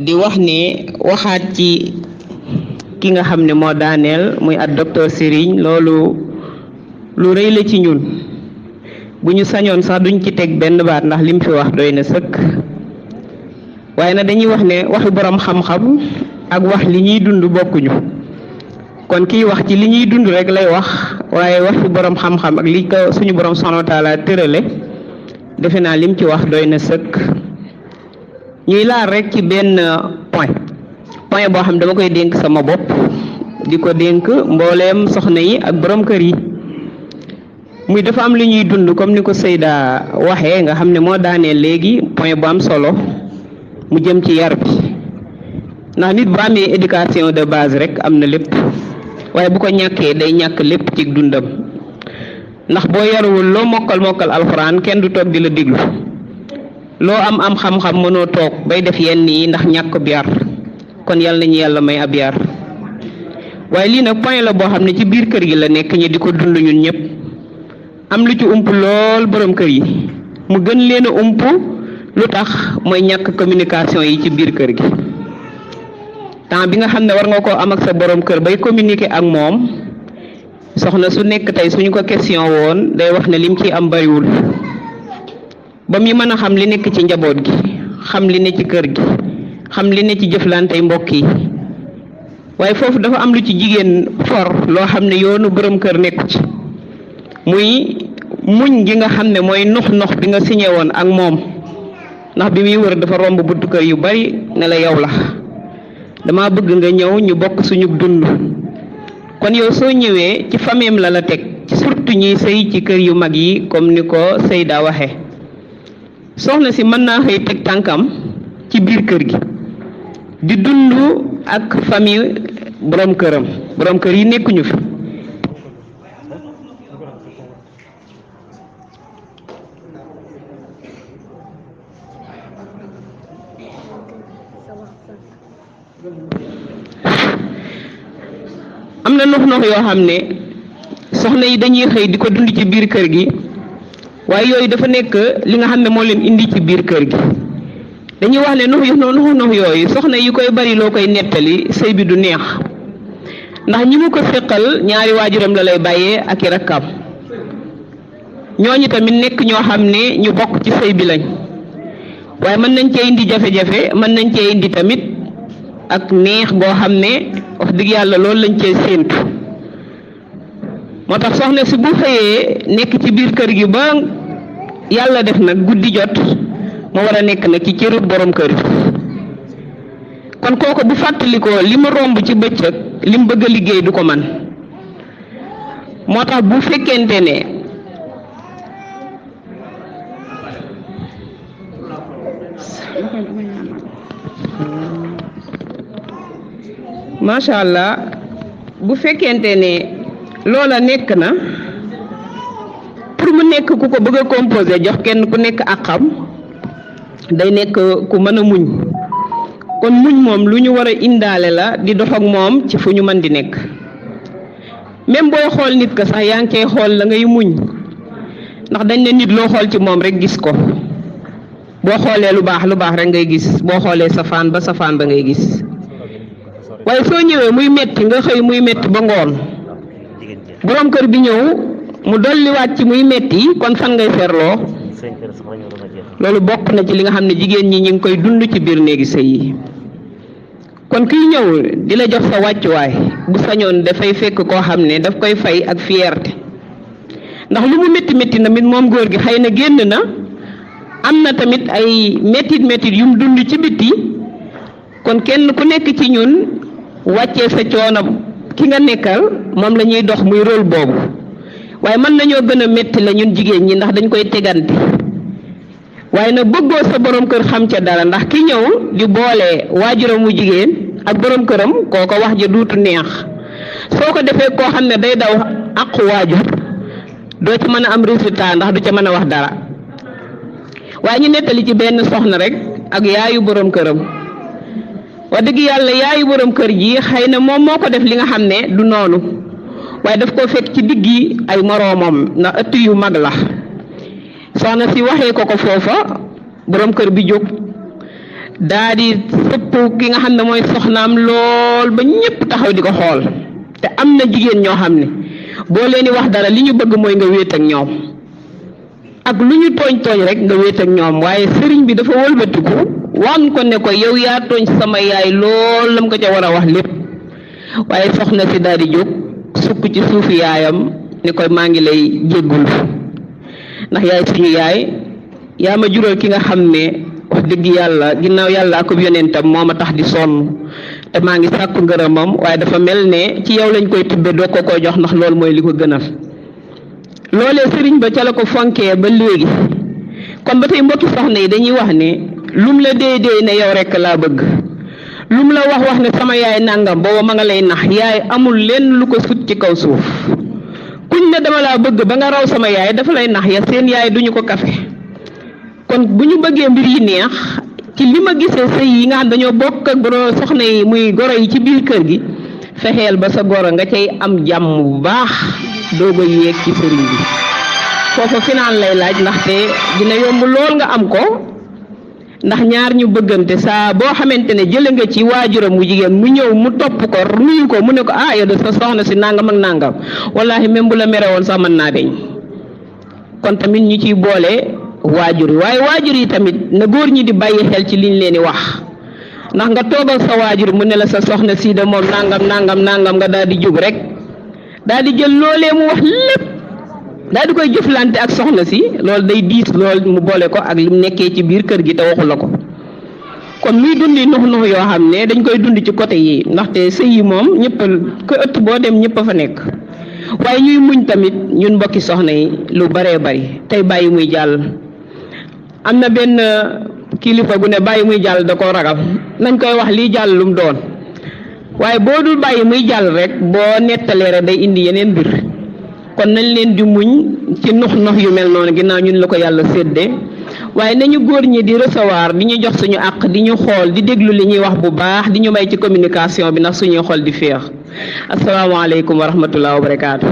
di wax ne waxaat ci ki nga xam ne moo daaneel muy at docteur Serigne loolu lu rëy la ci ñun bu ñu sañoon sax duñ ci teg benn baat ndax lim fi wax doy na sëkk waaye nag dañuy wax ne waxi borom xam-xam ak wax li ñuy dund bokkuñu kon kiy wax ci li ñuy dund rek lay wax waaye waxi borom xam-xam ak li ko suñu borom subhanahu wa taala tërale defe naa lim ci wax doy na sëkk ñuy laal rek ci benn point boo xam dama koy dénk sama bopp di ko dénk mbooleem soxna yi ak borom kër yi muy dafa am li ñuy dund comme ni ko Seyda waxee nga xam ne moo daanee léegi point bu am solo mu jëm ci yar bi ndax nit bu amee éducation de base rek am na lépp waaye bu ko ñàkkee day ñàkk lépp ci dundam ndax boo yaruwul loo mokkal alxuraan kenn du toog di la déglu loo am xam-xam mënoo toog bay def yenn yi ndax ñàkk bi yar kon yàlla nañu yàlla may ab yar waaye lii nag point la boo xam ne ci biir kër gi la nekk ñi di ko dund ñun ñëpp am lu ci ump lool borom kër yi mu gën leen a ump lu tax mooy ñàkk communication yi ci biir kër gi temps bi nga xam ne war nga koo am ak sa borom kër bay communiquer ak moom soxna su nekk tey suñu ko question woon day wax ne lim ci am bariwul ba mu mën a xam li nekk ci njaboot gi xam li ne ci kër gi xam li ne ci jëflante mbokk yi waaye foofu dafa am lu ci jigéen for loo xam ne yoonu borom kër nekku ci muy muñ gi nga xam ne mooy nox bi nga signé woon ak moom ndax bi muy wër dafa romb buntu kër yu bari ne la yow la dama bëgg nga ñëw ñu bokk suñu dund kon yow soo ñëwee ci fameem la teg ci surtout ñiy sëy ci kër yu mag yi comme ni ko Seyda waxe soxna si mën naa xëy teg tànkam ci biir kër gi di dund ak famille borom kër yi nekkuñu fi am na nox yoo xam ne soxna yi dañuy xëy di ko dund ci biir kër gi waaye yooyu dafa nekk li nga xam ne moo leen indi ci biir kër gi dañuy wax ne nox yooyu soxna yi koy bari loo koy nettali sëy bi du neex ndax ñi mu ko feqal ñaari waajuram la lay bàyyee ak i rakkam ñooñu tamit nekk ñoo xam ne ñu bokk ci sëy bi lañ waaye mën nañ cee indi jafe-jafe mën nañ cee indi tamit ak neex goo xam ne wax dëgg yàlla loolu lañ cee séentu moo tax soxna si bu xëyee nekk ci biir kër gi ba yàlla def nag guddi jot mu war a nekk nag ci cëru borom kër gi kon kooku bu fàttalikoo li mu romb ci bëccëg li mu bëgg a liggéey du ko man moo tax bu fekkente ne macha allah bu fekkente ne loola nekk na pour mu nekk ku ko bëgg a composé jox kenn ku nekk ak xam day nekk ku mën a muñ kon muñ moom lu ñu war a indaale la di dox ak moom ci fu ñu mën di nekk même booy xool nit ka sax yaa ngi koy xool la ngay muñ ndax dañ ne nit loo xool ci moom rek gis ko boo xoolee lu baax rek ngay gis boo xoolee safaan ba ngay gis waaye soo ñëwee muy metti nga xëy muy metti ba ngoon borom kër bi ñëw mu dolliwaat ci muy metti kon fan ngay ferloo loolu bokk na ci li nga xam ne jigéen ñi ñu ngi koy dund ci biir néegi sëy yi kon kiy ñëw di la jox sa wàccuwaay bu sañoon dafay fekk koo xam ne daf koy fay ak fierté ndax lu mu métti na mit moom góor gi xëy na génn na am na tamit ay métit yu mu dund ci biti kon kenn ku nekk ci ñun wàccee sa coono ki nga nekkal moom la ñuy dox muy rôle boobu waaye mën nañoo gën a métti la ñun jigéen ñi ndax dañ koy tegante waaye nag bëggoo sa borom kër xam ca dara ndax ki ñëw di boole waajuram wu jigéen ak borom këram kooko wax ja duutu neex soo ko defee koo xam ne day daw àqu waajur doo ci mën a am résultat ndax du ca mën a wax dara waaye ñu nettali ci benn soxna rek ak yaayu borom këram wax dëgg yàlla yaayu borom kër ji xëy na moom moo ko def li nga xam ne du noonu waaye daf koo fekk ci diggi ay moroomam ndax ëtt yu mag la soxna si waxee ko foofa borom kër bi jóg daa di sëpp ki nga xam ne mooy soxnaam lool ba ñëpp taxaw di ko xool te am na jigéen ñoo xam ne boo leen di wax dara li ñu bëgg mooy nga wéet ak ñoom ak lu ñu tooñ rek nga wéet ak ñoom waaye sëriñ bi dafa wëlbatiku wan ko ne ko yow yaa tooñ sama yaay lool lam ko ca war a wax lépp waaye soxna si daal di jóg sukk ci suufi yaayam ne koy maa ngi lay jéggul ndax yaay suñu yaay yaa ma jural ki nga xam ne wax dëgg yàlla ginnaaw yàlla ak yonentam moo ma tax di sonn te maa ngi sàkku ngërëmam waaye dafa mel ne ci yow lañ koy tibbe doo ko jox ndax loolu mooy li ko gënal loolee sëriñ ba ca la ko fonkee ba léegi kon ba tey mbokki soxna yi dañuy wax ne lum la dee ne yow rek laa bëgg lum la wax ne sama yaay nangam booba ma nga lay nax yaay amul lenn lu ko sut ci kaw suuf kuñ ne dama laa bëgg ba nga raw sama yaay dafa lay nax ya seen yaay duñu ko kafe kon bu ñu bëggee mbir yi neex ci li ma gisee sëy yi nga xam dañoo bokk ak soxna yi muy goro yi ci biir kër gi fexeel ba sa goro nga cay am jàmm bu baax doog a yéeg ci sëriñ bi foofa finaan lay laaj ndaxte dina yomb lool nga am ko ndax ñaar ñu bëggante saa boo xamante ne jële nga ci waajuram mu jigéen mu ñëw mu topp ko nuyu ko mu ne ko ah yow de sa soxna si nangam ak nangam wallahi même bu la mere woon sax mën naa deñ kon tamit ñu ciy boole waajur yi waaye waajur yi tamit na góor ñi di bàyyi xel ci liñ leen di wax ndax nga toogal sa waajur mu ne la sa soxna sii de moom nangam nga daal di jub rek daal di jël loolee mu wax lépp daal di koy jëflante ak soxna si loolu day diis lool mu boole ko ak lim nekkee ci biir kër gi te waxu la ko kon muy dundi nux yoo xam ne dañ koy dund ci côté yi ndaxte sëy yi moom ñëpp ko ëtt boo dem ñëpp a fa nekk waaye ñuy muñ tamit ñun mbokki soxna yi lu baree bari tey bàyyi muy jàll am na benn kilifa gu ne bàyyi muy jàll da ko ragal nañ koy wax lii jàll lum doon waaye boo dul bàyyi muy jàll rek boo nettalee rek day indi yeneen mbir kon nañ leen di muñ ci nux yu mel noonu ginnaaw ñun la ko yàlla séddee waaye nañu góor ñi di recevoir di ñu jox suñu àq di ñu xool di déglu li ñuy wax bu baax di ñu may ci communication bi ndax suñuy xool di féex asalaamaaleykum wa rahmatulah wa barakaatu.